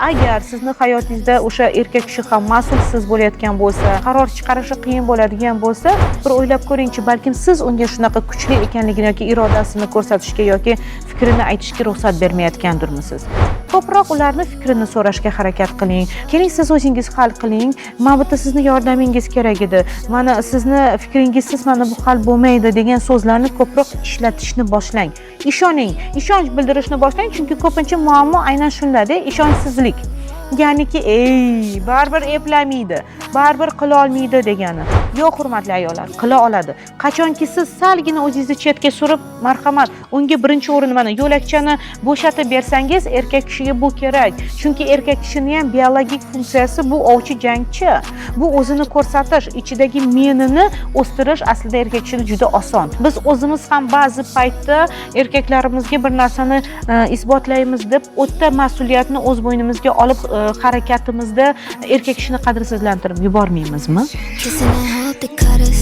Agar sizni hayotingizda o'sha erkak kishi ham mas'ulsiz bo'layotgan bo'lsa, qaror chiqarishi qiyin bo'ladigan bo'lsa, bir o'ylab ko'ringchi, balkim siz unga shunaqa kuchli ekanligini yoki irodasini ko'rsatishga yoki fikrini aytishga ruxsat bermayotgandirmisiz? Ko'proq ularni fikrini so'rashga harakat qiling. "Keling, siz o'zingiz hal qiling, mana bu yerda sizni yordamingiz kerak edi, mana sizni fikringizsiz mana bu hal bo'lmaydi" degan so'zlarni ko'proq ishlatishni boshlang. Ishoning, ishonch bildirishni boshlang, chunki ko'pincha muammo aynan shundada, ishonchsizlik, ya'niki "Ey, baribir eplamaydi, baribir qilolmaydi" degani. Yo'q, hurmatli ayollar, qila oladi. Qachonki siz salgina o'zingizni chetga surib, marhamat, unga birinchi o'rinni, mana yo'lakchani bo'shatib bersangiz, erkak kishiga bu kerak, chunki erkak kishini ham biologik funksiyasi bu ovchi, jangchi, bu o'zini ko'rsatish, ichidagi menini o'stirish. Aslida erkak kishini juda oson. Biz o'zimiz ham ba'zi paytda erkaklarimizga bir narsani isbotlaymiz deb, o'ta mas'uliyatni o'z bo'ynimizga olib, harakatimizda erkak kishini qadrsizlantirib yubormaymizmi? Kissing and hope they cut us.